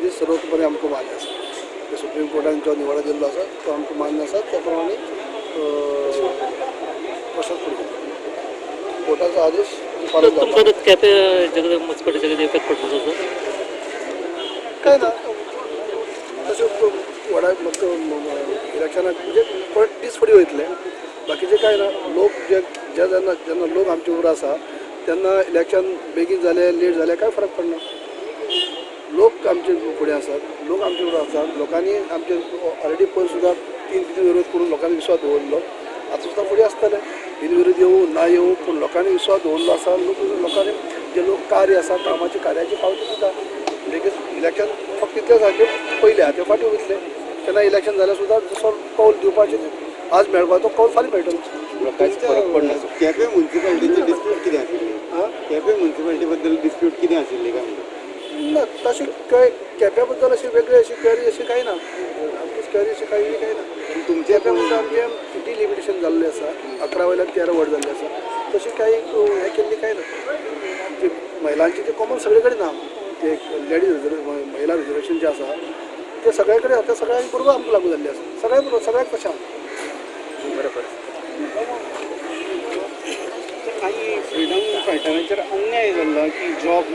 आदेश सर्वतोपरी आमकां मान्य आसा. ते सुप्रीम कोर्टान जो निवाडो दिल्लो आसा तो आमकां मान्य आसा. त्या प्रमाणे प्रोसेस फुडें वयतलो. कोर्टाचो आदेश पालन तुमकां जावपाक. आतां केपें जगदेव मजकटीच्या कितें इफेक्ट पडटलो सर? काय ना, तशें व्हडा इलेक्शनाक म्हणजे परत दीस फुडें वयतले. बाकीचें कांय ना. लोक जे जे जेन्ना जेन्ना लोक आमचे बरोबर आसा तेन्ना इलेक्शन बेगीन जालें, लेट जालें, कांय फरक पडना. लोक आमचे फुडें आसात, लोक आमचे बरोबर आसात. लोकांनी आमचे ऑलरेडी पयर सुद्दां तीन तीन विरोध करून लोकांनी विश्वास दवरलो. आतां सुद्दां फुडें आसतलें. बिनविरोध येवं ना येवं, पूण लोकांनी विश्वास दवरलो आसा. लोक लोकांनी जे लोक कार्य आसा, कामाचे कार्याची पावती दिता. म्हणटकीच इलेक्शन फक्त इतलें सारकें पयलें आतां फाटीं वयतलें. तेन्ना इलेक्शन जाल्यार सुद्दां जसो कौल दिवपाचें आज मेळपा तो कौल फाल्यां मेळटलो. कांयच फरक पडना. केपें म्युन्सिपाल्टीची डिस्प्यूट कितें आशिल्ली? आं? केपें म्युन्सिपाल्टी बद्दल डिस्प्यूट कितें आशिल्ली काय म्हणटा? ना, तशें कांय केप्या बद्दल अशी वेगळी अशी क्वेरी अशी कांय ना. आमची क्वेरी अशी कांय कांय ना. तुमचे केप्या म्हणटा आमचें डिलिमिटेशन जाल्लें आसा, 11 वयल्यान 13 वॉर्ड जाल्लें आसा. तशें कांय हें केल्ली कांय ना. जी महिलांची ते कॉमन सगळे कडेन ना. ते लेडीज महिला रिजर्वेशन जें आसा ते सगळे कडेन आतां सगळ्यां बरोबर आमकां लागू जाल्लें आसा. सगळ्या बरोबर, सगळ्याक कशें आसा. बरोबर. काही फ्रिडम फायटरांचेर अन्याय जाल्लो की जॉब